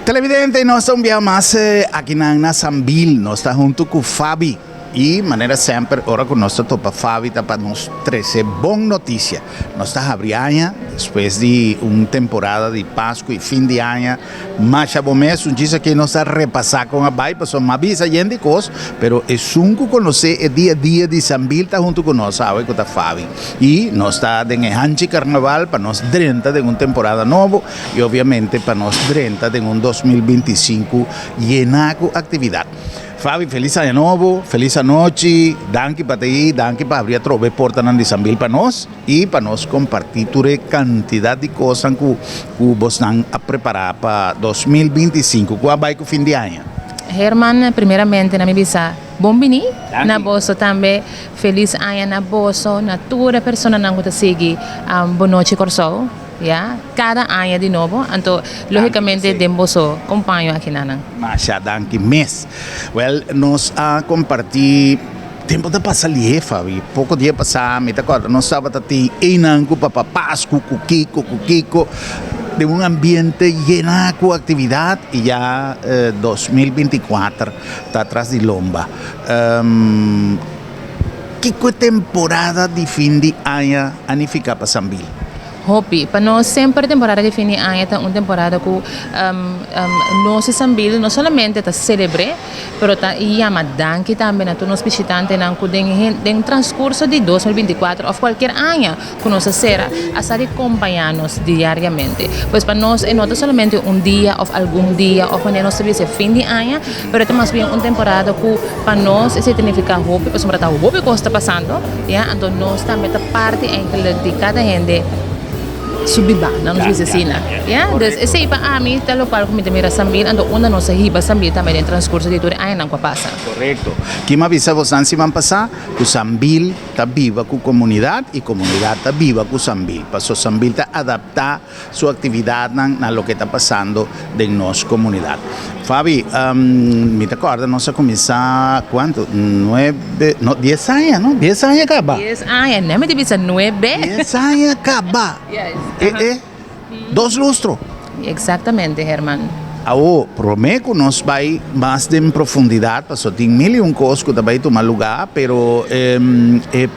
Televidente, nos ta un bia mas akinan na Sambil. Nos ta hunto ku Fabi. I manera semper ora ku nos ta topa Fabi ta pa nos trese bon notisia. Nos ta habri aña despues di un temporada di Pasku i fin di aña. Masha bo mes un djis aki nos a repasá kon a bai pasobra mi a bisa yen di kos, pero esun ku konosé e dia dia di Sambil ta huntu ku nos awe ku ta Fabi. I nos ta den e hanchi karnaval pa nos drenta den un temporada nobo i obviamente pa nos drenta den un 2025 yená ku aktividat. Fabi, felis aña nobo, felis anochi, danki pa ta ei, danki pa habri atrobe e portanan di Sambil pa nos. I pa nos kompartí tur e kantidat di kosnan ku ku bosnan a prepará pa 2025 ku a bai ku fin di aña. Herman, primeramente na mi bisa bon bini na boso tambe, felis aña na boso, na tur e personanan ku ta sigui Bon Nochi Kòrsou, ya, kada aña di nobo, anto logicamente den boso kompaño aki nanan. Masha danki mes. Wèl, nos a kompartí. Tempo ta pasa lihe, Fabi. Poko dia pasá mi ta kòrda nos tabata tin einan ku Papa Pasku, ku Kiko, ku Kiko, den un ambiente yená ku aktividat i ya 2024 ta tras di lomba. Kiko e temporada di fin di aña a nifiká pa Sambil? Hopi. Pa nos semper temporada di fin di aña ta un temporada ku nos di Sambil no solamente ta selebr'é, pero ta yama danki tambe na tur nos bishitantenan ku den den transkurso di 2024 òf kualkier aña ku nos a sera a sa di kompañá nos diariamente. Pues pa nos e no ta solamente un dia òf algun dia òf manera nos ta bisa fin di aña, pero e ta mas bien un temporada ku pa nos esei ta nifiká hopi pasobra ta hopi kos ta pasando. Ya, anto nos tambe ta parti eigenlijk di kada hende su biba, nan nos bisa asina. Ya, dus esei pa ami ta lokual ku mi ta mira Sambil, anto unda nos a hiba Sambil tambe den transkurso di tur e añanan ku a pasa. Korekto. Ki mi a bisa bosnan siman pasá? Ku Sambil ta biba ku komunidat i komunidat ta biba ku Sambil. Paso Sambil ta adaptá su actividadnan na loke ta pasando den nos comunidad. Fabi, mi ta corda nos a cuminsa cuanto? Nuebe, no, dies aña, no? Dies aña caba. Dies aña, no mi ta bisa nuebe. Dies aña caba. Yes. E, e, dos lustro. Exactamente, Herman. Awo, prome cu nos bay mas den profundidad, pasobra tin mil y un cos cu ta bay tuma lugar, pero e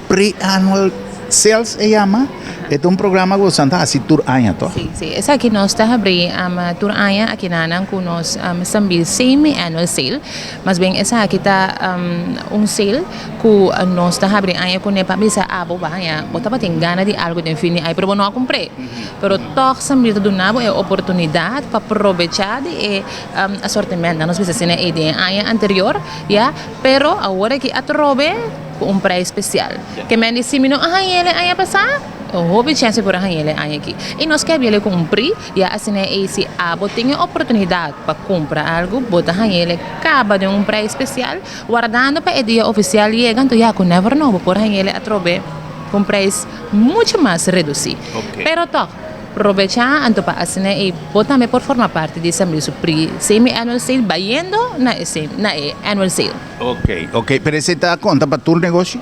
Pre-annual sales e yama. E ta un programa ku boso ta hasi tur aña toh? Sí, sí. Esaki nos ta habri tur aña akinanan ku nos Sambil semi-annual sale. Mas bien esaki ta un sale ku nos ta habri aña kuné pa bisa abo baña bo tabatin gana di algu den fin di aña pero bo no a kumpr'é. Pero tòg Sambil ta duna bo e oportunidat pa probechá di e asortimentnan nos bisa asina ei den e aña anterior ya. Pero awor aki atrobe. Ku un prijs spesial. Ke men di si mi no a hañ'el e aña pasá, hopi chèns mi por a hañ'el e aña aki. I nos ke habiel ku un pri, ya asina ei si abo tin e oportunidat pa kumpra algu, bo ta hañ'el e kaba den un prijs spesial, wardando pa e dia ofisial yega, anto ya ku never know bo por hañ'el atrobe ku un prijs muchu mas redusí. Pero tòg, probechá anto pa asina ei bo tambe por forma parti di Sambil su pri semi-annual sale bayendo na e na e annual sale. Ok, ok, pero esei ta konta pa tur negoshi?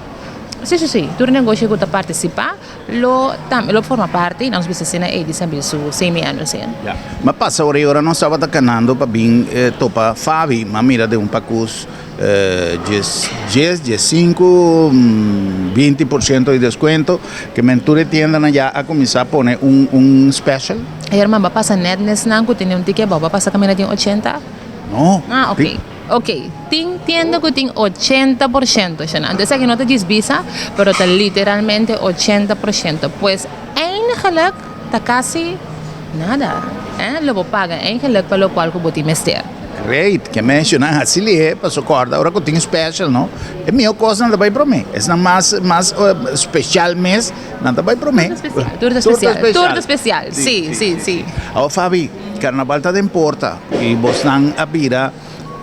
Sí, sí, sí, tur negoshi ku ta partisipá lo tambe lo forma parti, nos bisa asina ei di Sambil su semi-annual sale. Ya. M'a pasa ora i ora nos tabata kanando pa bin topa Fabi, m'a mira den un pakus dies, dies, diesinku, 20% di deskuento, ke men tur e tiendanan ya a kuminsá pone un un special. Herman, bo a pasa nèt nesnan ku tene un tiki abou, bo a pasa kaminda tin 80? No. Ah, ok. Ok, tin tienda ku tin 80% shana. Anto esaki no ta djis bisa, pero ta literalmente 80%. Pues eigenlijk ta kasi nada, eh, lo bo paga eigenlijk pa lokual ku bo tin mester. Great, ke menshoná hasi lihé paso kòrda ora ku tin special no, e mihó kosnan ta bai promé, esnan mas mas special mes nan ta bai promé. Tur ta spesial, tur ta spesial, sí, sí, sí. Awor Fabi, karnaval ta den porta i bosnan a bira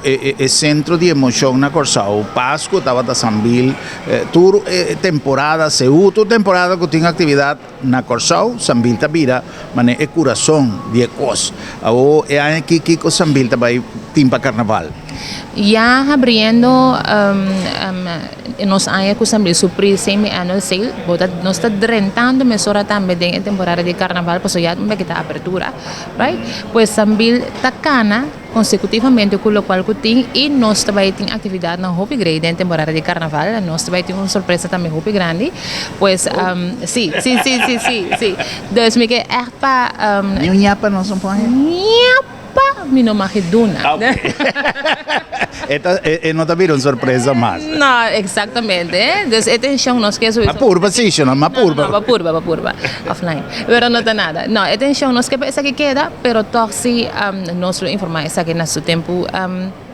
e sentro di emoshon na Kòrsou. Pasku tabata Sambil, tur temporada, seú tur temporada ku tin aktividat na Kòrsou, Sambil ta bira manera e kurason di e kos. Awor e aña aki kiko Sambil ta bai tin pa karnaval? Ya habriendo nos aña ku Sambil su pri semi annual sale, bo ta nos ta drentando mesora tambe den e temporada di karnaval pasobra ya un beki ta apertura, right? Pues Sambil ta kana konsekutivamente ku lokual ku tin i nos ta bai tin aktividatnan hopi grei den temporada di karnaval, nos ta bai tin un sorpresa tambe hopi grandi, pues si, si, si, si, si, si. Dus mi ke ègt pa. Ni un ñapa nos no por haña? Ñapa mi no mag e duna. E ta, e no ta bira un sorpresa mas. No, exactamente. Dus e tension nos ke sowieso. Ma purba si, shona, ma purba. No, no, pa purba, pa purba. Offline. Pero no ta nada. No, e tension nos ke pa esaki keda, pero tog si nos lo informa esaki na su tempu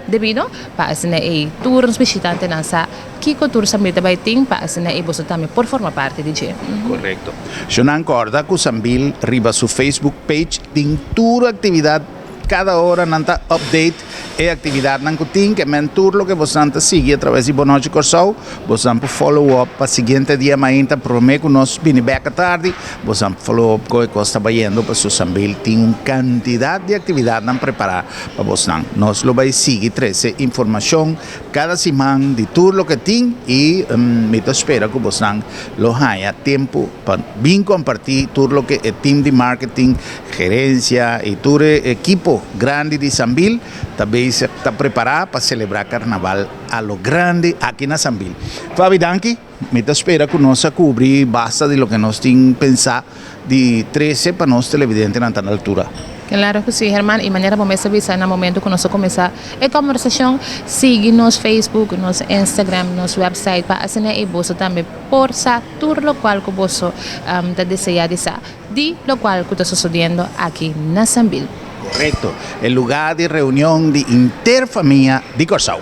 debido, pa asina ei tur nos bishitantenan sa kiko tur Sambil ta bai tin, pa asina ei boso tambe por forma parti di dje. Korekto. Shona korda ku Sambil riba su Facebook page tin tur aktividat. Kada ora nan ta update e aktividatnan ku tin, ke men tur loke bosnan ta sigui atraves di Bonochi Kòrsou, bosnan por follow up pa siguiente dia mainta promé ku nos bini bèk atardi, bosnan por follow up kon e kos ta bayendo pasobra Sambil tin un kantidat di aktividatnan prepará pa bosnan. Nos lo bai sigui trese informashon kada siman di tur loke tin i mi ta spera ku bosnan lo haña tempu pa bin kompartí tur loke e team di marketing Gerencia y tur e ekipo grandi di Sambil ta bezig ta prepara pa celebra Carnaval a lo grandi aki na Sambil. Fabi danki, mi ta spera cu nos a cubri basta di loke nos tin pensa di trece pa nos televidentenan ta na altura. Claro cu si Herman, y manera bo mes a bisa na momento cu nos a cuminsa e conversacion, sigui nos Facebook, nos Instagram, nos website pa asina ey boso tambe por sa tur locual cu boso ta desea di sa. Di locual cu ta sosodiendo aki na Sambil. Correcto, e lugar di reunion di inter famia di Corsou.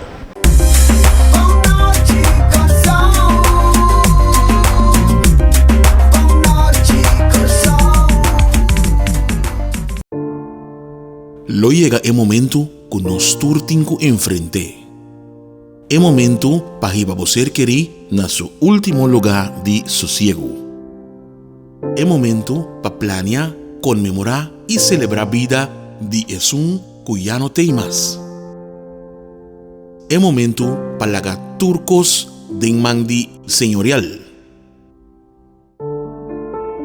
Lo yega e momento ku nos tur tin ku enfrent'é. E momento pa hiba bo ser kerí na su último lugá di sosiegu. E momento pa plania, konmemorá i selebrá bida di esun ku ya no t'ei mas. E momento pa laga tur kos den man di Señorial.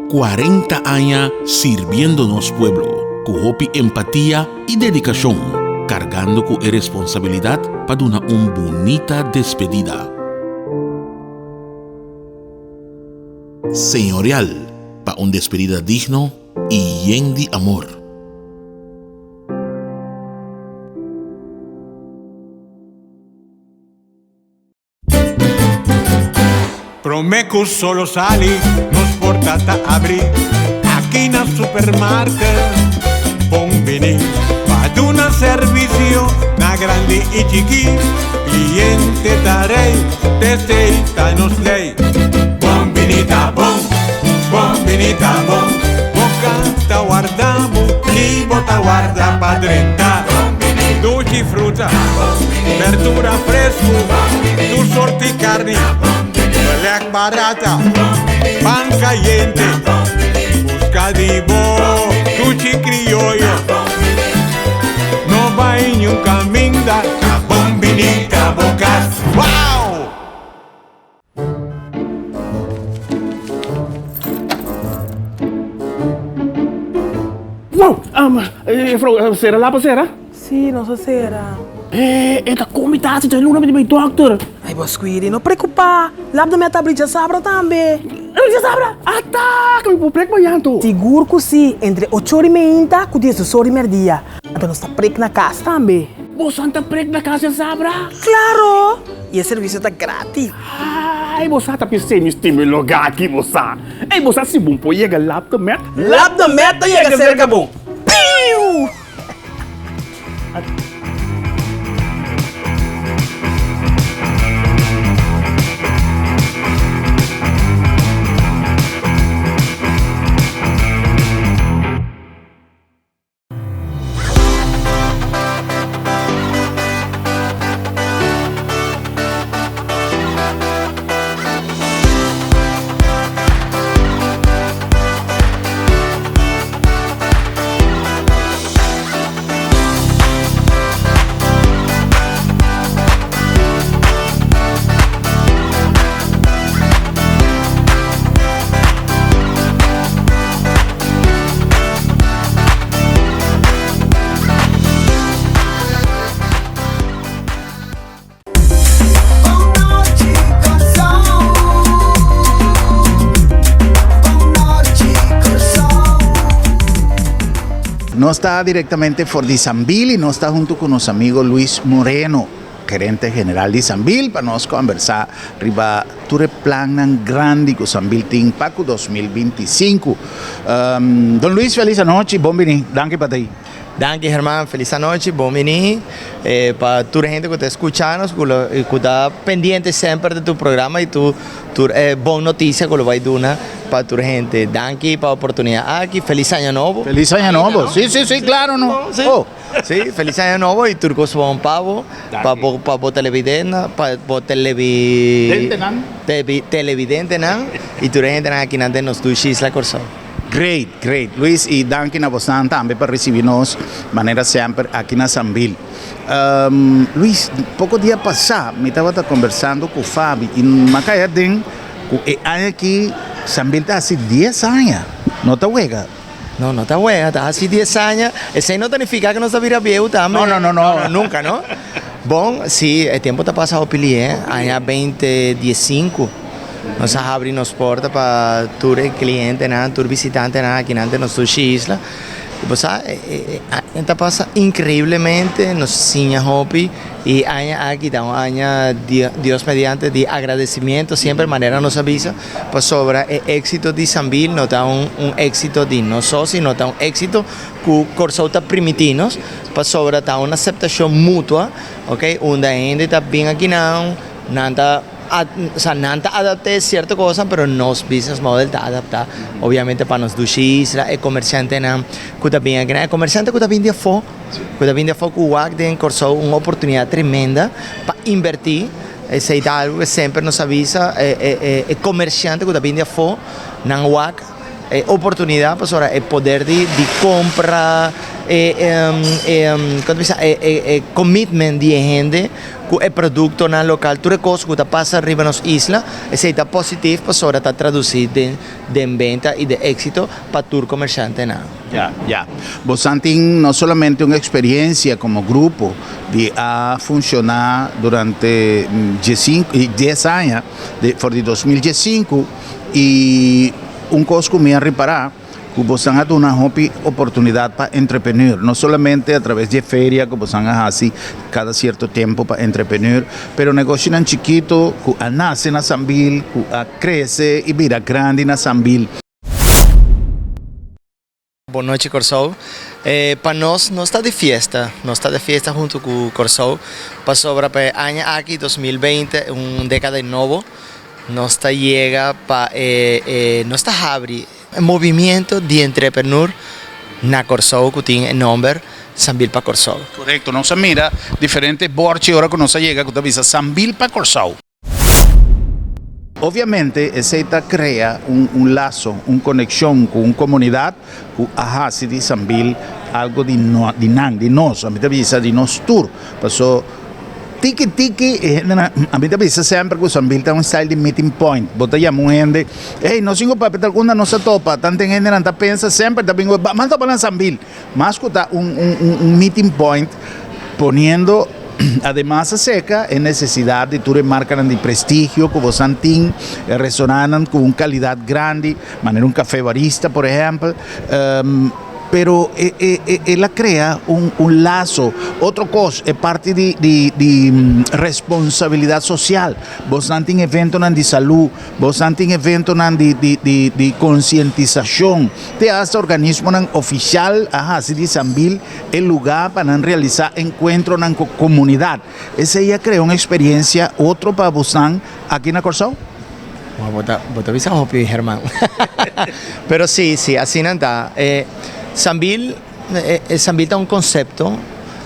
40 aña sirbiendo nos pueblo ku hopi empatia i dedikashon, kargando ku e responsabilidat pa duna un bunita despedida. Señorial pa un despedida digno y yen di amor. Prome cu solo sali, nos porta ta abri aki na supermarket. Bon bini pa duna servicio na grandi y chiki. Cliente ta rey, t'esey ta nos ley. Bon bini ta bon, bon bini ta bon. Bo canta warda bo ni bo ta warda pa drenta. Dushi fruta, berdura fresco, tur sorti carni, beleg barata, pan cayente. Busca di bo dushi crioyo. No bay niun caminda, ta bon bini ta bo cas. Wow! Wow! Juffrouw, sera lapa sera? Sí, nos a sera. Eh, e ta komi tasi dja luna mi di bai dokter. Ai, bo Squidi, no preokupá. Lap de meta abri djasabra tambe. Abri djasabra? Ata! Ke mi por prek mañan to. Sigur ku sí, entre ocho ora i meinta ku diesdos ora i merdia. Anto nos ta prek na kas tambe. Bosan ta prek na kas djasabra? Klaro! I e servisio ta gratis. Ai, bo sa ta pis'é mi stima e lugá aki, bo sa. Ei, bo sa si bon por yega Lap de Met? Lap de Met ta yega serka bo. Piu! Nos ta directamente for di Sambil y nos ta hunto cu nos amigo Luis Moreno, gerente general di Sambil, pa nos conversa riba tur e plannan grandi cu Sambil tin pa cu 2025. Don Luis, feliz anochi, bon bini, danki pa ta ahi. Danki Herman, feliz anochi, bon bini pa tur hende cu ta scucha nos, cu ta pendiente semper di tu programa y tu Tur e bon noticia cu lo bay duna pa tur hende. Danki pa oportunidad aki. Feliz aña nobo. Feliz aña nobo. Si, si, si, claro no. Si. Oh. Si, feliz aña nobo y tur cos bon pa bo, pa bo, pa bo televidente, pa bo televi, Dentenan. televidentenan y tur e hendenan akinan den nos dushi isla Corsou. Great, great. Luis, y danki na bosnan tambe pa ricibi nos manera semper aki na Sambil. Luis, poko dia pasá mi tabata kombersando ku Fabi i m'a kai aden ku e aña aki Sambil ta hasi dies aña. No ta wega. No, no ta wega, ta hasi dies aña. Esei no ta nifiká ku nos ta bira bieu tambe. No, no, no, no. No, nunka, no. Bon, si, e tempu ta pasa hopi lihe. Aña beinti diesinku nos a habri nos porta pa tur e klientenan, tur bisitantenan akinan den nos dushi isla. Bo sa, e aña ta pasa increiblemente, nos siña hopi y aña aki ta un aña Dios mediante di agradecimiento siempre manera nos a bisa pasobra e exito di Sambil no ta un exito di nos so sino ta un exito cu Corsou ta primiti nos pasobra ta un aceptacion mutua ok unda hende ta bin akinan nan ta Osea, nan ta adapt'é sierto kosa, pero nos business model ta adaptá obviamente pa nos dushi isla, e komersiantenan ku ta bin aki nan, e komersiante ku ta bin di afó, ku ta bin di afó ku wak den Kòrsou un oportunidat tremenda pa inbertí, esei ta algu ku semper nos a bisa e komersiante ku ta bin di afó nan wak e oportunidat pasobra e poder di kompra, e kon ta bisa e commitment di e hende. Ku e produktonan lokal, tur e kos ku ta pasa riba nos isla, esei ta positif pasobra ta tradusí den den benta i den éksito pa tur komershantenan. Ya, ya. Bosan tin no solamente un eksperensia komo grupo di a funshoná durante diesinku, dies aña, for di 2015, i un kos ku mi a ripará, ku bosan a duna hopi oportunidat pa entrepreneur, no solamente a traves di e feria ku bosan a hasi kada sierto tempu pa entrepreneur, pero negoshinan chikito ku a nase na Sambil, ku a krese i bira grandi na Sambil. Bon nochi Kòrsou. Pa nos, nos ta di fiesta, nos ta di fiesta huntu ku Kòrsou pasobra pa e aña aki 2020 un dekada nobo. Nos ta yega pa e e nos ta habri e movimiento di entrepreneur na Kòrsou ku tin e nòmber Sambil pa Kòrsou. Korekto, nos a mira diferente bòrchi ora ku nos a yega ku ta bisa Sambil pa Kòrsou. Obviamente esei ta krea un un laso, un konekshon ku un komunidat ku a hasi di Sambil algo di no di nan, di nos, ami ta bisa di nos tur, paso Tiki tiki e hendenan, ami ta bisa semper ku Sambil ta un style di meeting point. Bo ta yama un hende, hey, nos tin ku papia tal unda nos a topa. Tanten hendenan ta pensa semper ta bin ku, ban topa na Sambil. Mas ku ta un un un un meeting point poniendo ademas aserka e nesesidat di tur e markanan di prestigio ku bosan tin, e restaurantnan ku un kalidat grandi, manera un Café Barista por ehèmpel. Pero e e e el a crea un un lazo. Otro cos, e parti di di di responsabilidad social. Bosnan tin eventonan di salud, bosnan tin eventonan di di di di concientisacion. Te hasta organismonan oficial a haci di Sambil e lugar pa nan realisa encuentronan cu comunidad. Esey a crea un experiencia otro pa bosnan aki na Corsou? Bo bo ta bo ta bisa hopi Herman. Pero si, si, asina ta. E Sambil, e Sambil ta un konsepto,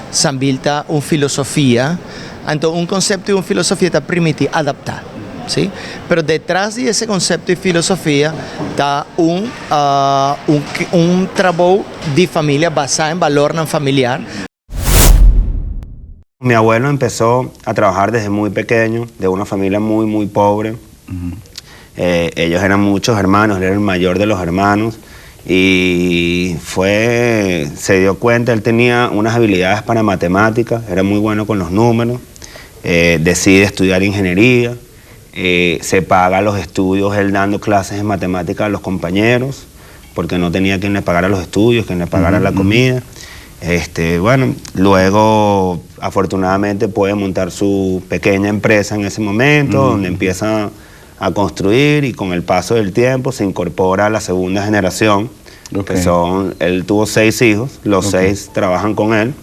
Sambil ta un filosofia, anto un konsepto i un filosofia ta primiti adaptá, si. Pero detras di ese konsepto i filosofia ta un un un trabou di familia basá en balornan familiar. Mi abuelo empezó a trabajar desde muy pequeño, de una familia muy, muy pobre. Eh, ellos eran muchos hermanos, él era el mayor de los hermanos. Y fue, se dio cuenta, él tenía unas habilidades para matemáticas, era muy bueno con los números. Eh, decide estudiar ingeniería, eh, se paga los estudios él dando clases de matemáticas a los compañeros. porque no tenía quien le pagara los estudios, quien le pagara la comida. Este, bueno, luego afortunadamente puede montar su pequeña empresa en ese momento, donde empieza a construir y con el paso del tiempo se incorpora a la segunda generación, que son, él tuvo seis hijos, los seis trabajan con él.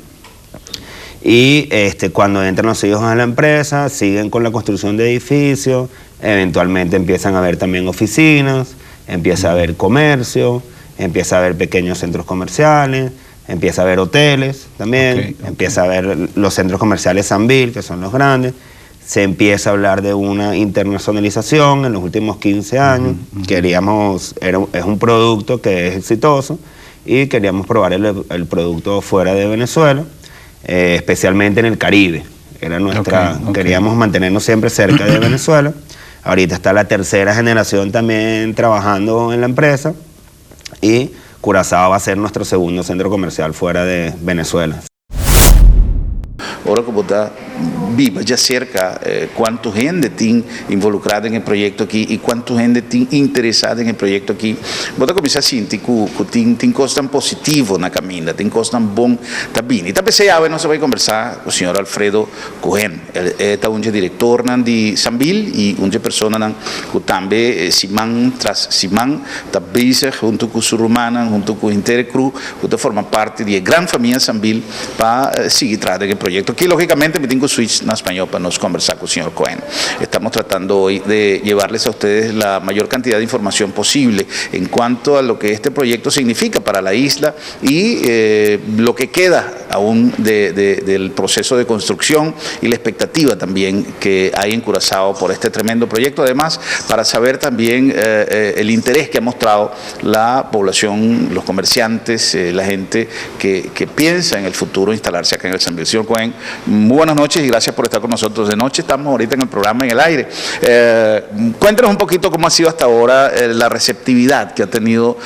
Y cuando entran los hijos a la empresa, siguen con la construcción de edificios, eventualmente empiezan a haber también oficinas, empieza a haber comercio, empieza a haber pequeños centros comerciales, empieza a haber hoteles también, empieza a haber los centros comerciales Sambil, que son los grandes. Se empieza a hablar de una internacionalización en los últimos 15 años. Queríamos, es un producto que es exitoso y queríamos probar el producto fuera de Venezuela, especialmente en el Caribe. Era nuestra, queríamos mantenernos siempre cerca de Venezuela. Ahorita está la tercera generación también trabajando en la empresa y Curazao va a ser nuestro segundo centro comercial fuera de Venezuela. Ora ku bo ta biba djaserka kuantu hende tin involukrá den e proyekto aki i kuantu hende tin interesá den e proyekto aki, bo ta kuminsá sinti ku ku tin tin kosnan positivo na kaminda, tin kosnan bon ta bini. Ta p'esei awe nos a bai kombersá ku señor Alfredo Cohen. E ta un dje direktornan di Sambil i un dje personanan ku tambe siman tras siman ta bezig huntu ku su rumannan, huntu ku henter e crew ku ta forma parti di e gran famia Sambil pa sigui traha den e proyekto aki. Lógikamente mi tin ku switch na spañol pa nos kombersá ku señor Cohen. Estamos tratando hoy de llevarles a ustedes la mayor cantidad de información posible en cuanto a lo que este proyecto significa para la isla y lo que queda aún de, del proceso de construcción y la expectativa también que hay en Curazao por este tremendo proyecto. Además, para saber también el interés que ha mostrado la población, los comerciantes, la gente que piensa en el futuro instalarse acá en el Sambil. Señor Cohen, muy buenas noches y gracias por estar con nosotros de noche. Estamos ahorita en el programa en el aire. Cuéntanos un poquito cómo ha sido hasta ahora la receptividad que ha tenido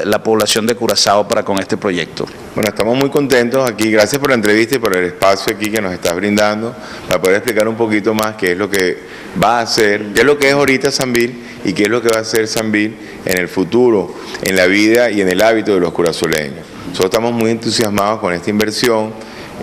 la población de Curazao para con este proyecto. Bueno, estamos muy contentos aquí. Gracias por la entrevista y por el espacio aquí que nos estás brindando para poder explicar un poquito más qué es lo que va a hacer, qué es lo que es ahorita Sambil y qué es lo que va a hacer Sambil en el futuro, en la vida y en el hábito de los curazoleños. Nosotros estamos muy entusiasmados con esta inversión,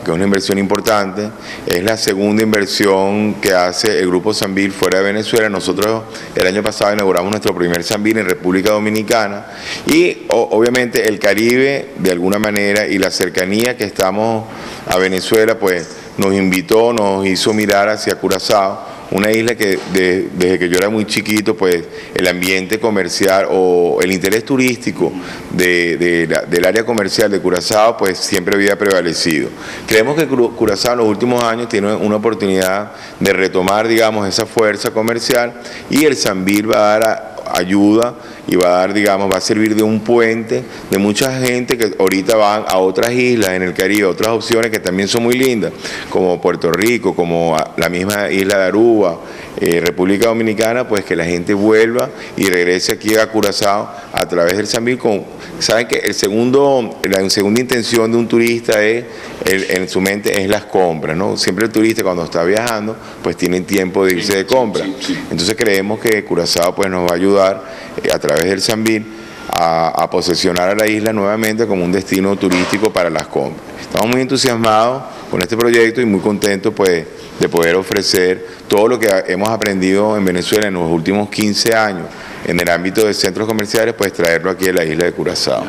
que es una inversión importante. Es la segunda inversión que hace el Grupo Sambil fuera de Venezuela. Nosotros el año pasado inauguramos nuestro primer Sambil en República Dominicana y obviamente el Caribe de alguna manera y la cercanía que estamos a Venezuela pues nos invitó, nos hizo mirar hacia Curazao, una isla que desde que yo era muy chiquito, pues el ambiente comercial o el interés turístico del área comercial de Curazao, pues siempre había prevalecido. Creemos que Curazao en los últimos años tiene una oportunidad de retomar, digamos, esa fuerza comercial y el Sambil va a dar ayuda y va a dar, digamos, va a servir de un puente de mucha gente que ahorita van a otras islas en el Caribe, otras opciones que también son muy lindas, como Puerto Rico, como la misma isla de Aruba, República Dominicana, pues que la gente vuelva y regrese aquí a Curazao a través del Sambil. Saben que la segunda intención de un turista es, en su mente, es las compras, ¿no? Siempre el turista cuando está viajando, pues tiene tiempo de irse de compra. Entonces creemos que Curazao pues nos va a ayudar a través del Sambil a posesionar a la isla nuevamente como un destino turístico para las compras. Estamos muy entusiasmados con este proyecto y muy contentos pues de poder ofrecer todo lo que hemos aprendido en Venezuela en los últimos 15 años en el ámbito de centros comerciales, pues traerlo aquí a la isla de Curazao.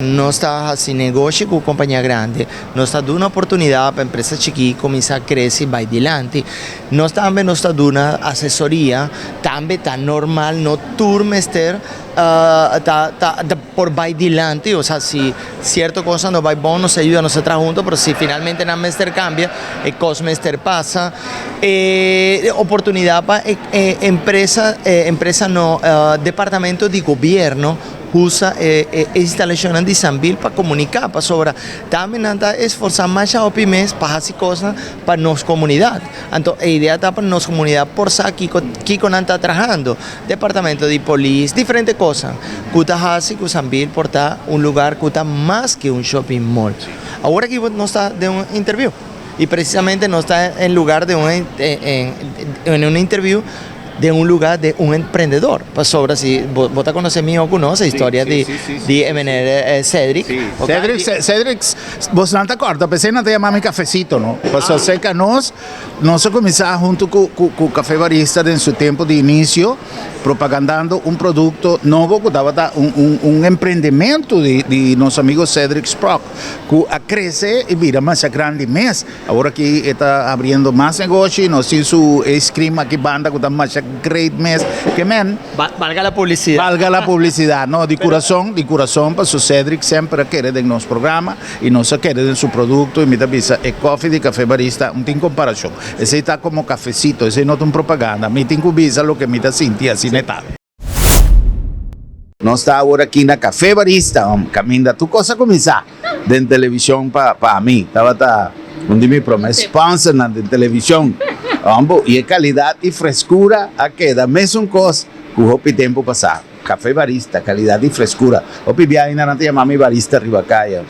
Nos ta hasi negoshi ku kompania grandi, nos ta duna oportunidat pa empresa chikí kuminsá krese i bai dilanti. Nos tambe nos ta duna asesoria, tambe ta normal no tur mester ta ta por bai dilanti, osea si sierto cosa no bai bon nos ta yuda, nos ta traha hunto, pero si finalmente nan mester kambia e kos mester pasa. E oportunidat pa e empresa, empresa no, departamento di gobierno usa e instalashonnan di Sambil pa komuniká, pasobra tambe nan ta esforsá masha hopi mes pa hasi kosnan pa nos komunidat. Anto e idea ta pa nos komunidat por sa kiko kiko nan ta trahando, departamento di polis, diferente kosnan ku ta hasi ku Sambil por ta un lugar ku ta mas ke un shopping mall. Awor aki nos ta den un interview y precisamente nos ta en lugar de un en un interview. den un lugá di un emprendedor. Pasobra si bo bo ta konosé mihó ku nos e historia di di e meneer Cedric. Cedric, Cedric, bosnan ta kòrda p'esei nan ta yama mi Cafecito no. Pasobra serka nos, nos a kuminsá huntu ku ku Café Barista den su tempu di inisio propagandando un produkto nobo ku tabata un un un emprendimento di di nos amigo Cedric Sprock ku a krese i bira masha grandi mes. Awor aki e ta abriendo mas negoshi, nos tin su ice cream aki banda ku ta masha great mes. Ke men. Balga la publicidad. Balga la publicidad. No, di kurason, di kurason paso Cedric semper a kere den nos programa i nos a kere den su produkto i mi ta bisa e kofi di Café Barista un tin komparashon. Esei ta komo kafesito, esei no ta un propaganda. Mi tin ku bisa loke mi ta sinti asina e ta. Nos ta awor aki na Café Barista, kaminda tur kos a kuminsá den televishon pa pa mi. Tabata un di mi promé sponsornan den televishon. Hombo, i e kalidat i freskura a keda mesun kos ku hopi tempu pasá. Café Barista, kalidat i freskura. Hopi biaha ainda nan ta yama mi barista riba kaya.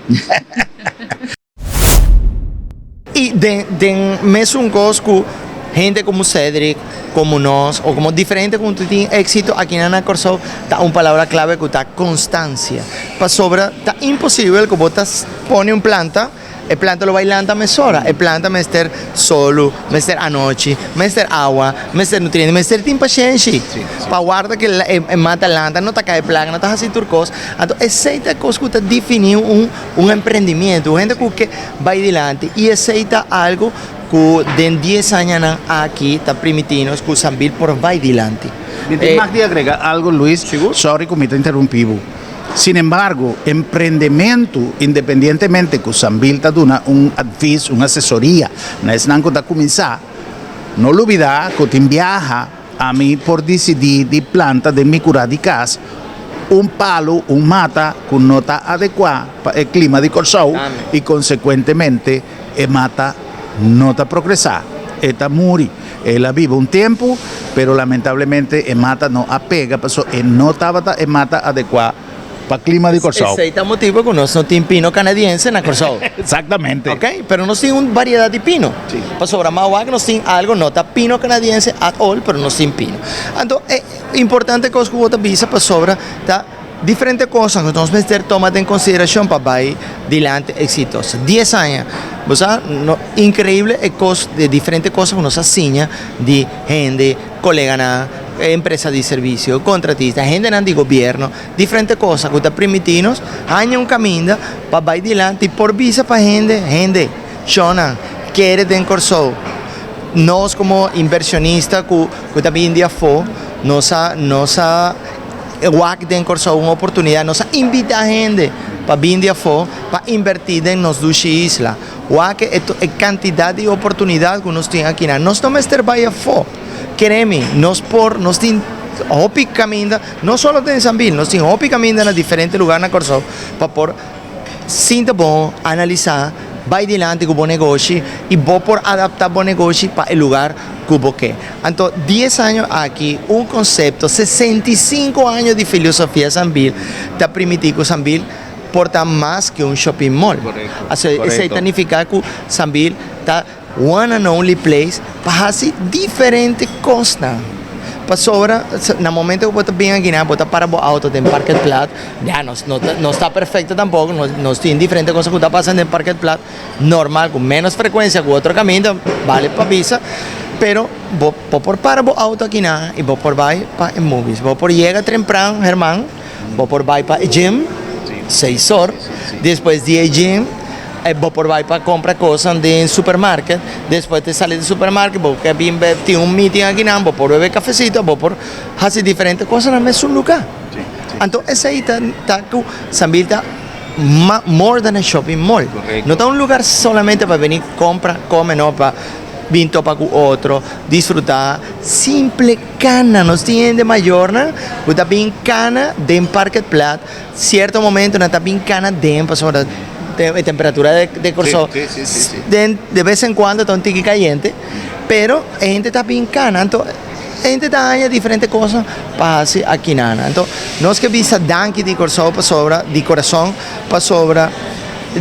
I den den mesun kos ku hende komo Cedric, komo nos o komo diferente ku tin éksito akinan na Kòrsou ta un palabra klave ku ta konstansia. Pasobra ta imposibel ku bo ta pone un planta, e planta lo bai lanta mesora. E planta mester solo, mester anochi, mester awa, mester nutriente, mester tin pashenshi pa warda ku e mata lanta, no ta kai plaga, no ta hasi tur kos. Anto esei ta e kos ku ta definí un. Un emprendimiento, un hende ku ke bai dilanti i esei ta algu ku den dies añanan aki ta primiti nos ku Sambil por bai dilanti. Mi tin mag di agrega algu Luis, sorry ku mi ta interumpi bo. Sin embargo, emprendementu, independientemente ku Sambil ta duna un advis, un asesoria na esnan ku ta kuminsá, no lubida ku tin biaha Ami por disidí di planta den mi kurá di kas un palu, un mata ku no ta adekuá pa e klima di Kòrsou i konsekuentemente e mata no ta progresá, e ta muri. El a biba un tempu, pero lamentablemente e mata no a pega pasobra e no tabata e mata adekuá pa klima di Kòrsou. Esei ta motibu ku nos no tin pino kanadiense na Kòrsou. Exactamente. Ok, pero nos tin un variedat di pino. Sí. Pasobra mawak nos tin algo, no ta pino kanadiense at all, pero nos tin pino. Anto e importante kos ku bo ta bisa pasobra ta diferente kosnan ku nos mester toma den konsiderashon pa bai dilanti eksitoso. Dies aña, bo sa, no, inkreible e kos, e diferente kosnan ku nos a siña di hende, koleganan, empresa di servisio, kontratista, hendenan di gobierno, diferente cosa cu ta primiti nos haña un caminda pa bay dilanti y por bisa pa hende, hende, shownan, kere den Corsou, nos como inversionista cu cu ta bini di afo, nos a nos a wak den Corsou un oportunidad, nos a invita hende pa bini di afo pa inverti den nos dushi isla, wak e e cantidad di oportunidad cu nos tin akinan, nos no mester bay afo, kere mi, nos por, nos tin hopi caminda. No solo den Sambil, nos tin hopi kaminda na diferente lugar na Kòrsou pa por sinta bon, analisá, bai dilanti ku bo negoshi i bo por adaptá bo negoshi pa e lugar ku bo ke. Anto dies aña aki un konsepto, 65 aña di filosofia Sambil ta primiti ku Sambil por ta mas ke un shopping mall. Esei ta nifiká ku Sambil ta One and only place pa hasi diferente kosnan. Pasobra na momento ku bo ta bin aki nan bo ta para bo auto den parkeerplaats, ya nos no ta no sta perfecto tampoco, nos nos tin diferente cosa ku ta pasa den parkeerplaats normal ku menos frekuensia ku otro kaminda bale pa bisa, pero bo bo por para bo auto aki nan i bo por bai pa e movies, bo por yega trempran Herman, bo por bai pa e gym seis or, despues di e gym. Bo por bai pa compra cosnan den supermarket, despues te sali di supermarket bo ke bin be tin un meeting akinan, bo por bebe cafecito, bo por haci diferente cosnan na mesun lugar. Anto esey ta ta cu Sambil ta more than a shopping mall. No ta un lugar solamente pa bini compra, come no, pa bin topa cu otro, disfruta, simple cana. Nos tin hende mayornan cu ta bin cana den parketplaat. Cierto momento nan ta bin cana den pasobra e temperatura de Corsou den de vez en cuando ta un tiki cayente pero e hende ta bin cana anto e hende ta haña diferente cosa pa haci aki nan anto nos ke bisa danki di Corsou pasobra di corazon pasobra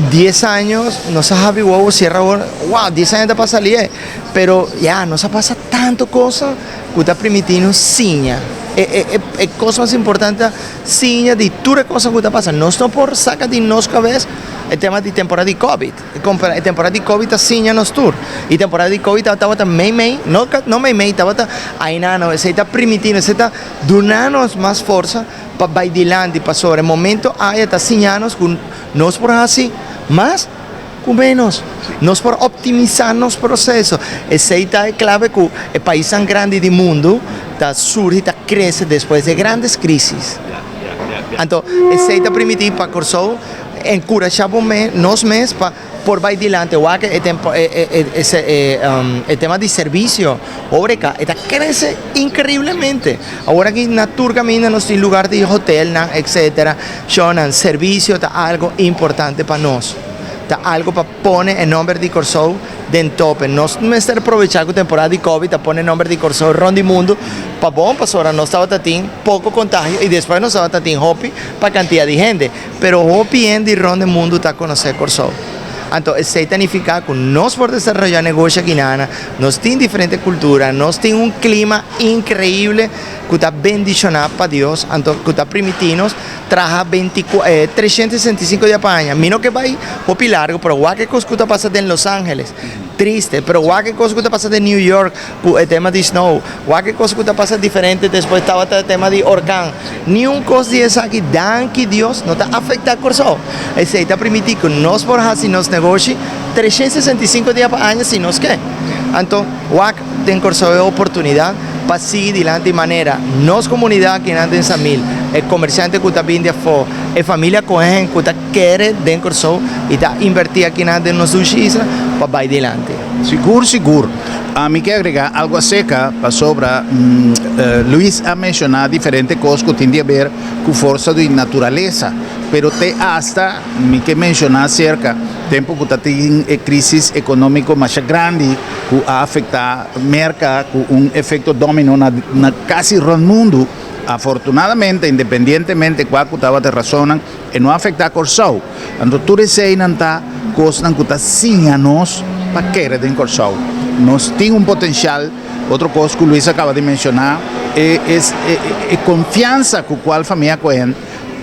dies años nos a habri wowo cierra wowo wow dies años ta pasa lihe pero ya nos a pasa tanto cosa. ku ta primiti nos siña. E e e kos mas importante ta siña di tur e kosnan ku ta pasa. Nos no por saka di nos kabes e tema di temporada di covid. E temporada di covid ta siña nos tur. I temporada di covid tabata mei mei, no no mei mei, tabata aina no, esei ta primiti nos, esei ta duna nos mas forsa pa bai dilanti pasobra e momento aya ta siña nos ku nos por hasi mas. Ku ménos, nos por optimisá nos proseso. Esei ta e klave ku e paisnan grandi di mundu ta surgi, ta krese despues di e grandes krísis. Anto, esei ta permití pa Kòrsou enkurashá bo mes, nos mes pa por bai dilanti. Wak e tempo e tema di servisio, horeca, e ta krese inkreiblemente. Awor aki na tur kaminda nos tin lugar di hotelnan, etcetera. Shownan, servisio ta algo importante pa nos. Ta algo pa pone e nomber di Kòrsou den tope. Nos mester aprovechá ku temporada di Covid ta pone e nomber di Kòrsou rònt di mundu pa bon pasobra nos tabata tin poko kontagio i despues nos tabata tin hopi pa kantidat di hende. Pero hopi hende rònt di mundu ta konosé Kòrsou. Anto esei ta nifiká ku nos por desaroyá negoshi akinana, nos tin diferente kultura, nos tin un klima inkreible ku ta bendishoná pa Dios, anto ku ta primiti nos traha 365 dia pa aña. Mi no ke bai hopi largu, pero wak e kos ku ta pasa den Los Angeles, triste, pero wak e kos ku ta pasa den New York ku e tema di snow, wak e kos ku ta pasa diferente, despues tabata e tema di orkan. Niun kos di esaki, danki Dios, no ta afektá Kòrsou. Esei ta primiti ku nos por hasi nos negoshi 365 dia pa aña si nos ke. Anto wak den Kòrsou e oportunidat pa sigui dilanti manera nos komunidat kinan den Samil, e komersiante ku ta bin di afó, e familia Cohen ku ta kere den Kòrsou i ta invertí akinan den nos dushi isla pa bai dilanti. Sigur sigur. Ami ke agrega algo acerca pasobra Luis a menciona diferente cos cu tin di haber cu forsa di naturalesa, pero te hasta mi ke menciona acerca tempo cu ta tin e crisis economico masha grandi cu a afecta Merca cu un efecto domino na casi rond mundo, afortunadamente independientemente cua cu tabata e razonnan e no a afecta Corsou. Anto tur eseinan ta kosnan ku ta siña nos pa kere den Kòrsou. Nos tin un potensial. Otro kos ku Luis a kaba di menshoná e es e konfiansa ku kual famia Cohen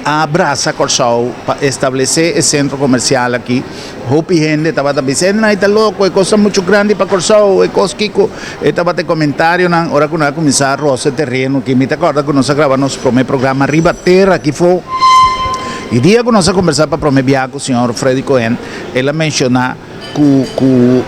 a brasa Kòrsou pa establesé e sentro komersial aki. Hopi hende tabata bisa, e nan ta loko, e kos ta muchu grandi pa Kòrsou, e kos kiko. E tabata e komentarionan ora ku nan a kuminsá rosa e tereno aki. Mi ta kòrda ku nos a graba nos promé programa Riba Tera aki for. E dia ku nos a kombersá pa promé biaha ku señor Freddy Cohen, el a menshoná ku ku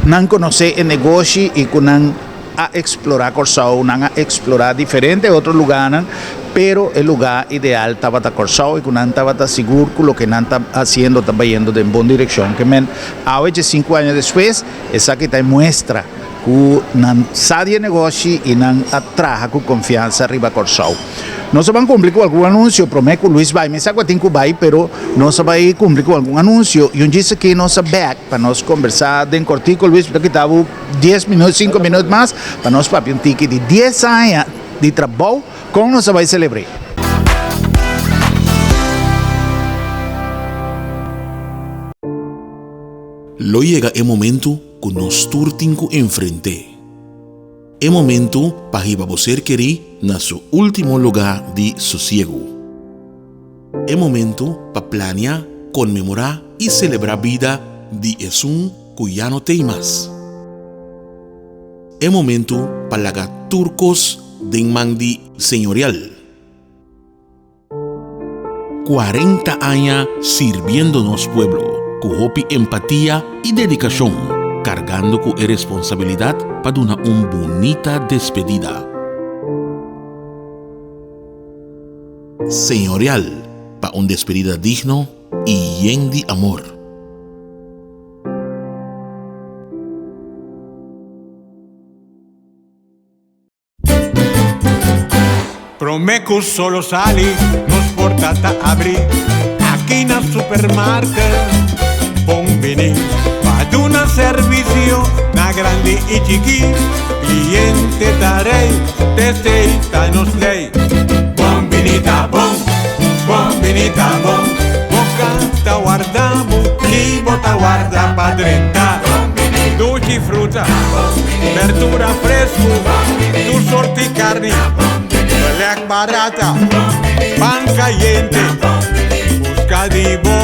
nan konosé e negoshi i ku nan a eksplorá Kòrsou, nan a eksplorá diferente otro lugánan, pero e lugá ideal tabata Kòrsou i ku nan tabata sigur ku loke nan ta hasiendo ta bayendo den bon direkshon. Ke men awe dje sinku aña despues, esaki ta e muestra ku nan sa di e negoshi i nan a traha ku konfiansa riba Kòrsou. Nos a ban kumpli ku algun anunsio promé ku Luis bai. Mi sa ku a tin ku bai, pero nos a bai kumpli ku algun anunsio i un djis aki nos a bèk pa nos kombersá den kòrtiku. Luis, mi ta kita bo dies minüt, sinku minüt mas pa nos papia un tiki di dies aña di trabou, kon nos a bai selebr'é. Lo yega e momentu ku nos tur tin ku enfrent'é. E momentu pa hiba bo ser kerí na su último lugá di sosiegu. E momentu pa plania, konmemorá i selebrá bida di esun ku ya no t'ei mas. E momentu pa laga tur kos den man di Señorial. 40 aña sirbiendo nos pueblo ku hopi empatia i dedikashon, kargando ku e responsabilidat pa duna un bunita despedida. Señorial pa un despedida digno i yen di amor. Promé ku solo sali, nos porta ta abrí aki na supermarket. Bon biní pa duna servisio na grandi i chikí. Kliente ta rei, t'esei ta nos lei. Bon biní ta bon, bon biní ta bon. Bo kas ta warda bo i bo ta warda pa drenta. Bon biní. Dushi fruta, berdura fresku, tur sorti karni, belèk barata, pan kayente, buska di bo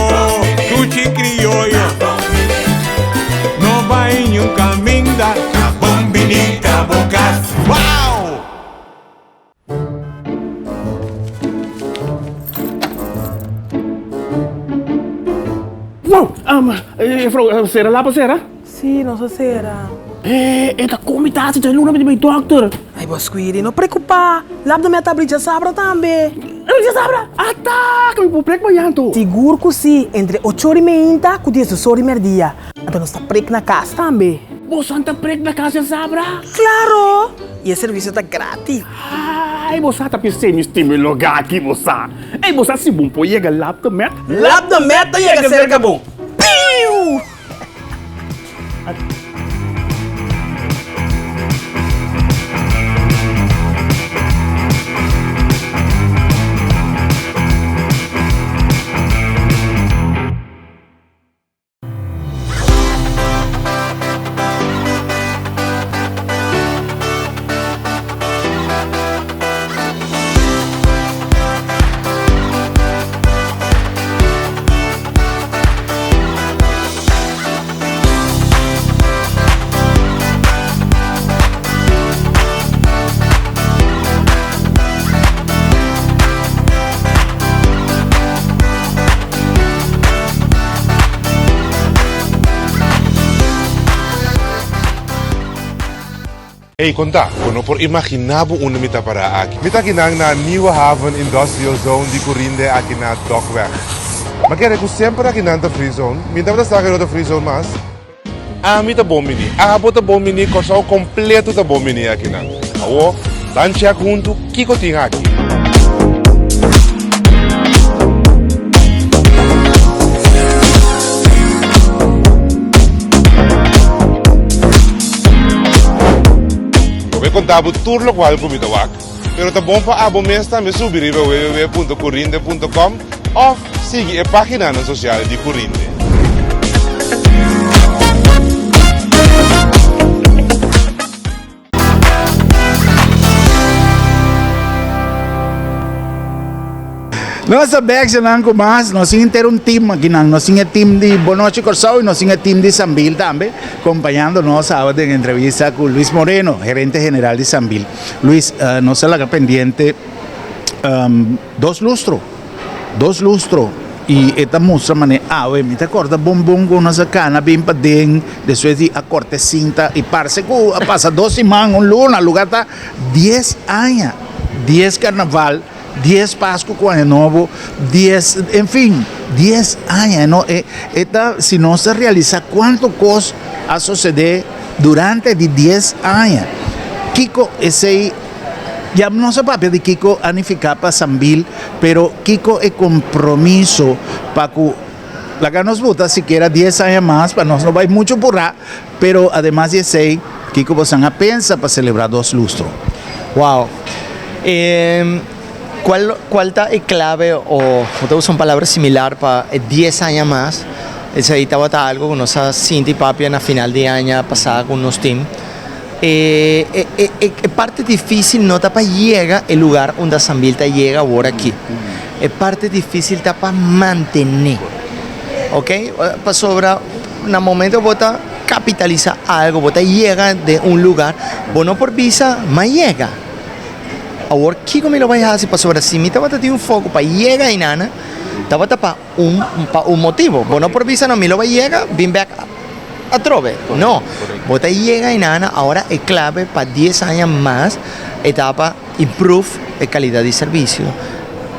dushi krioyo. No bai niun kaminda, ta bon bini ta bo kas. Wow! Wow! Juffrouw, sera lapa sera? Sí, nos a sera. Eh, e ta komi ta hasi luna mi di bai dokter. Ay, bo Squiri, no preocupa. Lap de mi a ta abri djasabra tambe. Abri djasabra? Ata! Ku mi por prek mañan to. Sigur ku sí, entre ocho ora i meinta ku diesdos ora i merdia. Anto nos ta prek na kas tambe. Boso ta prek na kas djasabra? Claro! I e servisio ta gratis. Ay, bo sa ta p'esei mi stima e lugá aki, bo sa. Ey, bo sa si bon por yega Lap de Met? Lap de Met ta yega serka bo. Piu! Ey, konta, bo no por imaginá bo unda mi ta pará aki. Mi ta akinan na Nieuwe Haven Industrial Zone di Curinde aki na Dokweg. Mi a kere ku semper akinan ta free zone. Mi tabata sa ku e no ta free zone mas. Ami ta bon bini, abo ta bon bini, Kòrsou kompleto ta bon bini akinan. Awor, ban chèk huntu kiko tin aki. Lo bo konta bo tur lokual ku mi ta wak, pero ta bon pa abo mes tambe subi riba www.curinde.com òf sigui e páginanan sosial di Curinde. Nos ta bek nan ku mas, nos tin henter un team akinan, nos tin e team di Bon Nochi Kòrsou i nos tin e team di Sambil tambe, kompañando nos awe den entrevista ku Luis Moreno, gerente general di Sambil. Luis, nos a laga pendiente dos lustro, dos lustro i e ta mustra manera awe mi ta kòrda bon bon ku nos a kana bin paden despues di a kòrta e sinta i parse ku a pasa dos siman, un luna, lugar ta dies aña, dies karnaval. Dies Pasku ku Aña Nobo, dies, en fin, dies aña. No, e, e ta, si nos ta realisá kuantu kos a sosodé durante di dies aña. Kiko esei, ya nos a papia di kiko a nifiká pa Sambil, pero kiko e kompromiso pa ku, laga nos buta sikiera dies aña mas pa nos no bai muchu purá, pero ademas di esei, Kiko bosan a pensa pa selebrá dos lustro? Wow! E cual cual ta e clave o bo ta usa un palabra similar pa e dies aña mas? Esei tabata algo cu nos a sinti papia na final di aña pasa cu nos team. E e e e parte dificil no ta pa yega e lugar unda Sambil ta yega awor aki. E parte dificil ta pa mantene. Ok? Pasobra na momento bo ta. Kapitalisa algo, bo ta yega den un lugar, bo no por bisa m'a yega. Awor kiko mi lo bai hasi? Pasobra si mi tabata tin un foko pa yega einana, tabata pa un pa un motibo. Bo no por bisa no mi lo bai yega, bin bek atrobe. No, bo ta yega einana, awor e klabe pa dies aña mas e ta pa improve e kalidat di servisio,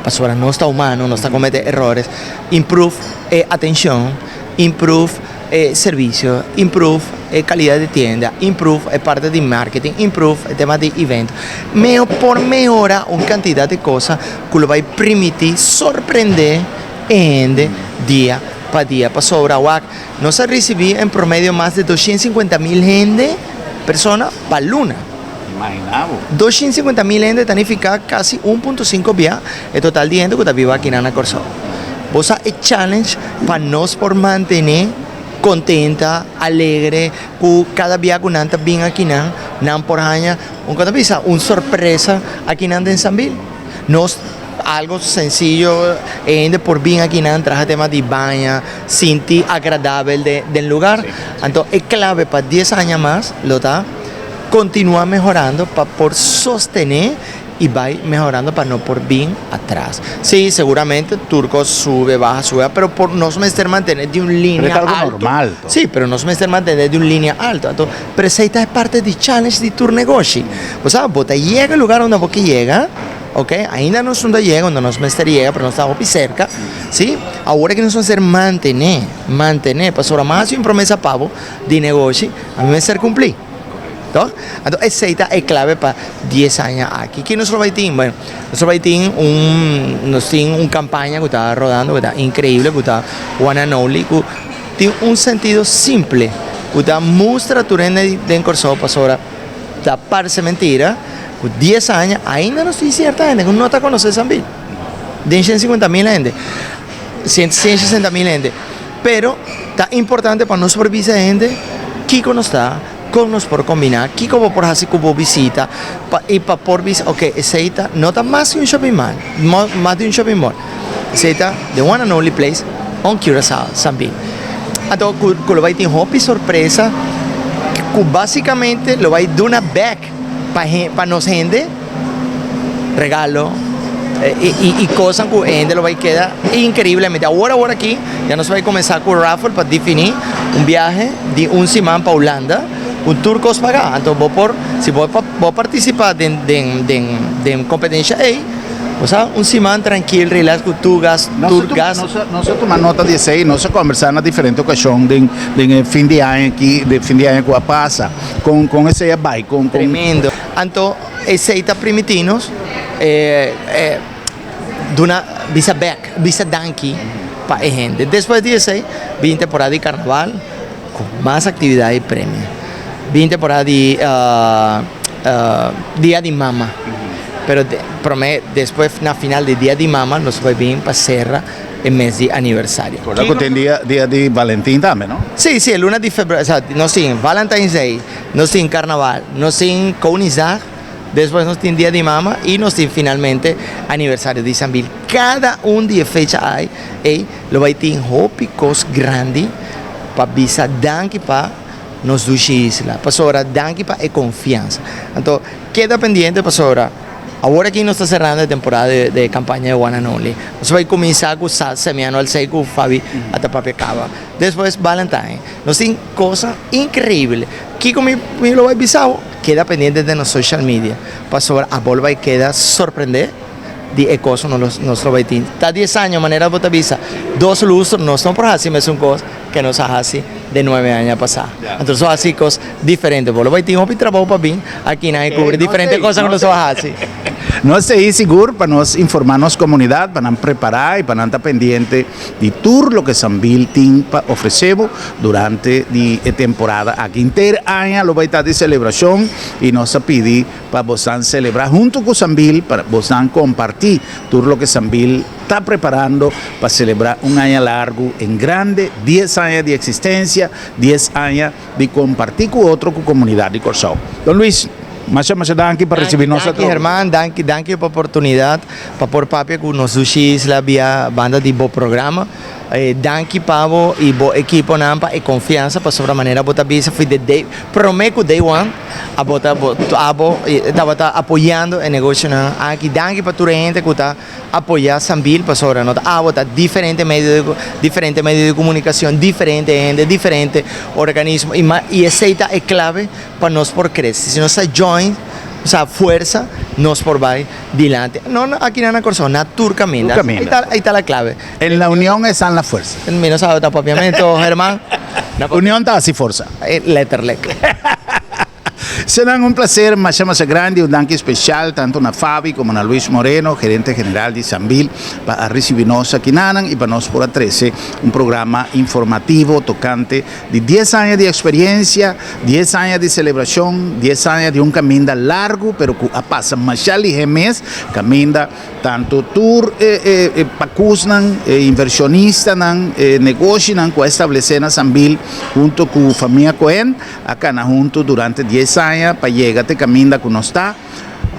pasobra nos ta humano, nos ta komete erores, improve e atenshon, improve. E servisio, improve e calidad di tienda, improve e parte di marketing, improve e tema di evento. Meo por mehora un cantidad di cosa cu lo bay primiti sorprende e hende dia pa dia. Pasobra wak nos a ricibi en promedio mas di 250 mil hende, persona, pa luna. Imagina bo. 250 mil hende ta nifica casi 1.5 bia e total di hende cu ta biba akinan na Corsou. Bo sa e challenge pa nos por mantene contenta, alegre, cu cada bia cu nan ta bin akinan, nan por haña un con ta bisa un sorpresa akinan den Sambil. Nos algo sencillo e hende por bin akinan traha tema di baña, sinti agradabel den lugar. Anto e clave pa dies aña mas lo ta continua mehorando pa por sostene y bay mehorando pa no por bin atras. Si, seguramente tur cos sube, baha, sube, pero por nos mester mantene di un linea Pero ta algo alto. normal to. Si, pero nos mester mantene di un linea alto. Anto, pero esey ta e parte di challenge di tur negoshi. Bo sa, bo ta yega e lugar unda bo ke yega, ok, ainda nos no ta yega unda nos mester yega, pero nos ta hopi cerca, si. Awor ke nos mester mantene, mantene, pasobra mas di un promesa pa bo di negoshi, ami mester cumpli. Toch? Anto esei ta e clave pa dies aña aki. Ki nos lo bai tin? Bueno, nos lo bai tin un, nos tin un campaña cu ta rodando cu ta increíble, cu ta one and only, cu tin un sentido simple, cu ta mustra tur hende den Corsou pasobra ta parse mentira cu dies aña ainda nos tin cierto hende cu no ta conoce Sambil. Den 150 mil hende, 160 mil hende. Pero ta importante pa nos por bisa hende kiko nos ta, kon nos por kombiná, kiko bo por hasi ku bo bisita pa i pa por bisa ok esei ta no ta mas di un shopping mall, mas di un shopping mall, esei ta the one and only place on Curaçao, Sambil. Anto ku ku lo bai tin hopi sorpresa ku basikamente lo bai duna bèk pa pa nos hende regalo y cosnan cu e hende lo bay keda increiblemente. Awor awor aki ya nos bay cuminsa cu raffle pa defini un biahe di un siman pa Hulanda cu tur cos paga. Anto bo por si bo bo participa den den den den competencia ey bo sa un siman trankil relax cu tur gas tur gas. Nos a tuma nota di esey, nos a combersa na diferente ocasion den den e fin di aña aki den fin di aña cu a pasa. Con con esey a bay con con. Tremendo. Anto esey ta primiti nos duna bisa bek, bisa danki pa e hende. Despues di esey bin temporada di carnaval cu mas actividad y premio. Bin temporada di dia di mama, pero prome despues na final di dia di mama nos bay bin pa cera e mes di aniversario. Corda cu tin dia dia di Valentin tambe no? Si, si, e luna di febrero, osea nos tin Valentine's Day, nos tin Carnaval, nos tin Koningsdag, despues nos tin Dia di Mama y nos tin finalmente aniversario di Sambil. Cada un di e fecha ay ey lo bay tin hopi cos grandi pa bisa danki pa nos dushi isla, pasobra danki pa e confiansa. Anto keda pendiente pasobra. Awor aki nos ta serando e temporada de campaña de One and Only. Nos a bay cuminsa cu semi-annual sale cu Fabi a ta papia caba. Despues Valentine. Nos tin cosa increíble. Kico mi lo bay bisa bo? Keda pendiente den nos social media pasobra abo lo bay keda sorprende di e cos cu nos lo bay tin. Ta dies aña manera bo ta bisa dos lustro nos no por haci mesun cos ke nos a hasi den nuebe aña pasá. Anto nos a hasi kos diferente. Bo lo bai tin hopi trabou pa bin akinan i kubri diferente kosnan ku nos a hasi. Nos ta ei sigur pa nos informá nos komunidat pa nan prepará i pa nan ta pendiente di tur loke Sambil tin pa ofresé bo durante di e temporada aki. Henter aña lo bai ta di selebrashon i nos ta pidi pa bosnan selebrá huntu ku Sambil pa bosnan kompartí tur loke Sambil ta preparando pa selebrá un aña largu en grande, dies aña di eksistensia, dies aña di kompartí ku otro ku komunidat di Kòrsou. Don Luis, masha masha danki pa risibí nos Danki atrobe. Herman, danki danki pa oportunidat pa por papia ku nos dushi isla bia banda di bo programa. Danki pa bo i bo ekiponan pa e konfiansa pasobra manera bo ta bisa for di day promé ku day one abo ta abo tabata apoyando e negoshionan aki. Danki pa tur e hende ku ta apoya Sambil pasobra no ta abo ta diferente medio de diferente medio de comunicacion diferente hende diferente organismo y ma y esey ta e clave pa nos por crece si nos ta join sa fuerza nos por bay dilante no no aki na Corsou na tur caminda Tur caminda. ahí ta ahí ta la clave. En la union estan la fuerza. Mi no sabe ta papiamento German. Union ta haci forza. Letterlijk. Senan un placer masha masha grandi, un danki special tanto na Fabi como na Luis Moreno, gerente general di Sambil, pa a ricibi nos akinanan y pa nos por a trece un programa informativo tocante di dies aña di experiencia, dies aña di celebracion, dies aña di un caminda largo pero cu a pasa masha lihe mes, caminda Tantu tur e e pakusnan, e invershonistanan, e negoshinan ku a establesé na Sambil huntu ku famia Cohen a kana huntu durante dies aña pa yega te kaminda ku nos ta.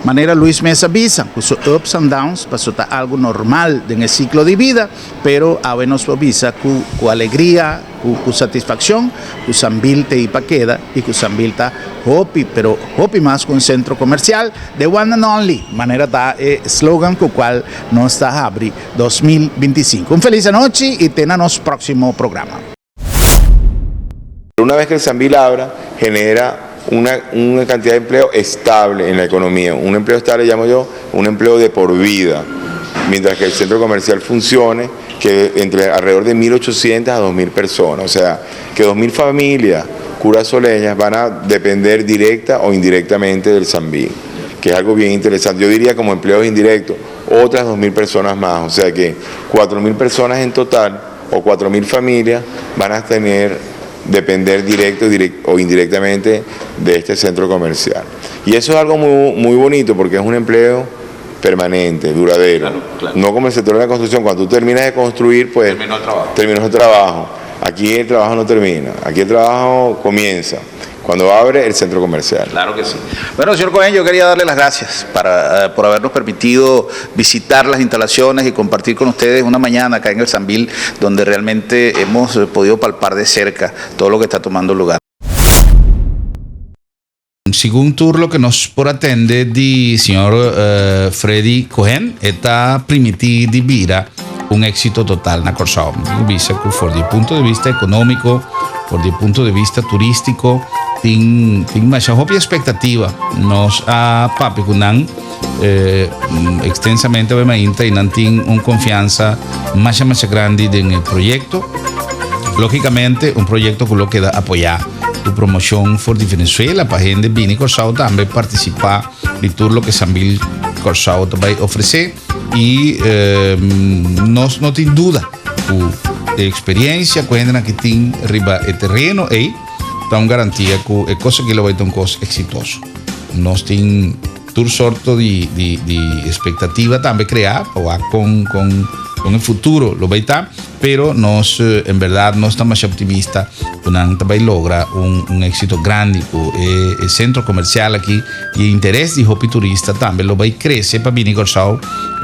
Manera Luis mes a bisa, ku su ups and downs paso ta algu normal den e siklo di bida, pero awe nos por bisa ku ku alegria, Ku ku satisfakshon ku Sambil ta ei pa keda i ku Sambil ta hopi pero hopi mas ku un sentro komersial, the one and only, manera ta e slogan ku kual nos ta habri 2025. Un felis anochi i te na nos próksimo programa. Una vez que el Sambil abra, genera una, una cantidad de empleo estable en la economía. Un empleo estable, llamo yo, un empleo de por vida. Mientras que el centro comercial funcione, que entre alrededor de 1.800 a 2.000 personas. O sea, que 2.000 familias curazoleñas van a depender directa o indirectamente del Sambil, que es algo bien interesante. Yo diría como empleos indirectos, otras 2.000 personas más. O sea que 4.000 personas en total o 4.000 familias van a tener depender directo o indirectamente de este centro comercial. Y eso es algo muy, muy bonito porque es un empleo permanente, duradero. No como el sector de la construcción, cuando tú terminas de construir, pues terminó el trabajo. Terminó el trabajo. Aquí el trabajo no termina, aquí el trabajo comienza cuando abre el centro comercial. Claro que sí. Bueno, señor Cohen, yo quería darle las gracias para, eh, por habernos permitido visitar las instalaciones y compartir con ustedes una mañana acá en el Sambil, donde realmente hemos eh, podido palpar de cerca todo lo que está tomando lugar. Segun tur loke nos por a tende di señor Freddy Cohen, e ta primiti di bira un éxito total na Kòrsou. Mi tin ku bisa ku for di e punto di bista ekonómiko, for di e punto di bista turístiko, tin tin masha hopi espektativa. Nos a papia ku nan ekstensamente awe mainta i nan tin un konfiansa masha masha grandi den e proyekto. Lógikamente un proyekto ku lo keda apoyá ku promoshon for di Venezuela pa hende bini Kòrsou tambe partisipá di tur loke Sambil Kòrsou ta bai ofresé i nos no tin duda ku e eksperensia ku hendenan ki tin riba e tereno ei ta un garantia ku e kos aki lo bai ta un kos eksitoso. Nos tin Tur sorto di di di expectativa tambe crea pa wak con con con e futuro lo bay ta, pero nos en berdad nos ta masha optimista cu nan ta bay logra un un exito grandi cu e e centro comercial aki y e interes di hopi turista tambe lo bay crece pa bini Corsou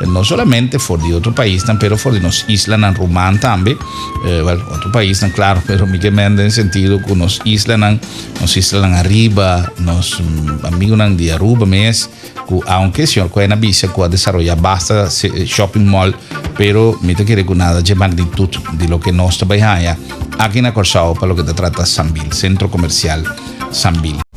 no solamente for di otro paisnan pero for di nos islanan ruman tambe, well otro paisnan claro pero mi ke mende den sentido cu nos islanan Nos islanan ariba, nos amigunan di Aruba mes, ku aunke señor Cohen a bisa ku a desaroyá basta shopping mall, pero mi ta kere ku nada dje magnitud di loke nos ta bai haña aki na Kòrsou pa loke ta trata Sambil, Sentro Komersial Sambil.